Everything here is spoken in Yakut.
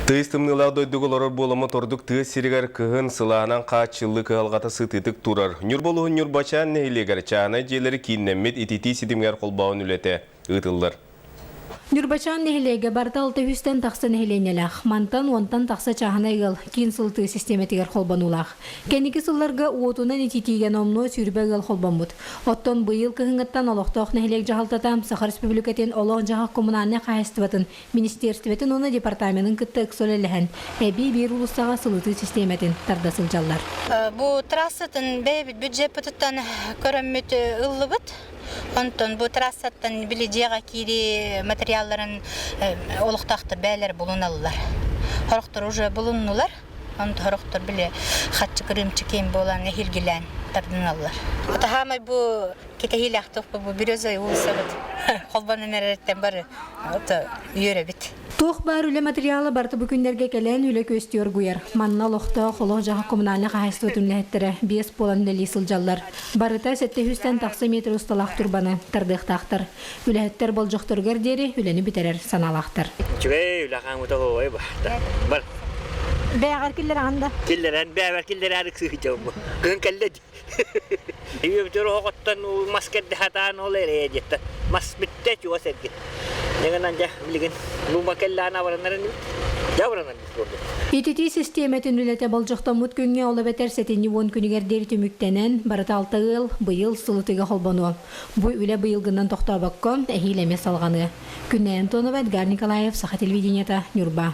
Тыйыс тымныылаах дойдуга олорор буоламмыт ордук тыа сиригэр кыһын сылаанан хааччыллыы кыһалҕата сытыытык турар. Ньурба улууһун Ньурбачаан нэһилиэгэр чааһынай дьиэлэри кииннэммит ититии ситимигэр холбооһун үлэтэ ыытыллар. Ньурбачаан нэһилиэгэ барыта алта үстэн тахса нэһилиэнньэлээх. Мантан уонтан тахса чааһынай ыал киин сылытыы систиэмэтигэр холбонуулаах. Кэнники сылларга уотунан ититиигэ номнуо 20 ыал холбоммут. Оттон быйыл кыһыҥҥыттан олохтоох нэһилиэк дьаһалтата Саха Республикатын олох-дьаһах коммунальнай хаһаайыстыбатын министиэристибэтин уонна департаменын кытта ыкса үлэлэһэн, эбии биир уулуссаҕа сылытыы систиэмэтин тарда сылдьаллар. Бу трассатын бэйэбит бюджеппытыттан көрөммүт ыллыбыт. Онтон бу трассаттан били дьиэҕэ киирии материалларын олохтоохтор бэйэлэрэ булуналлар. Сорохтор уже булуннулар. Онто сорохтор били хаччы кырыымчы киин буолан эһиилгилээн тардыналлар. Таһаамай бу кэтэһиилээх бу Березовай уулуссабыт холбонон эрэриттэн бары үөрэбит. Туох баар үлэ материала барыта бу күннэргэ кэлэн үлэ күөстүү оргуйар. Манна олохтоох олох-дьаһах коммунальнай хаһаайыстыба үлэһиттэрэ биэс буолан үлэлии сылдьаллар. Барыта 700-тэн тахса метр усталаах турбаны тардыахтаахтар. Үлэһиттэр болдьохторугар диэри үлэни бүтэрэр санаалаахтар. Үчүгэй үлэ хаамыта оһуобай баһта. Бар. Бэйэҕэр киллэрэҕин да? Киллэрэн, бэйэбэр киллэрээри сыһыдьабын. Кыһын кэллэ дии. Үөбүтүр оһоҕоттон мас кэрдэ сатаан ол эрэ диэттэ. Мас бүттэ чугас эргин. Дьэ дьэ билигин бу кэллээн абыранар инибит. Дьэ абыранар буолду. Ититии систиэмэтин үлэтэ болдьохтоммут күҥҥэ ол эбэтэр сэтинньи уон күнүгэр диэри түмүктэнэн, барыта алта ыал быйыл сылытыыга холбонуо. Бу үлэ быйылгынан тохтообокко, эһиил эмиэ салҕаныа. Күннэй Антонова, Эдгар Николаев, Саха телевидениета, Ньурба.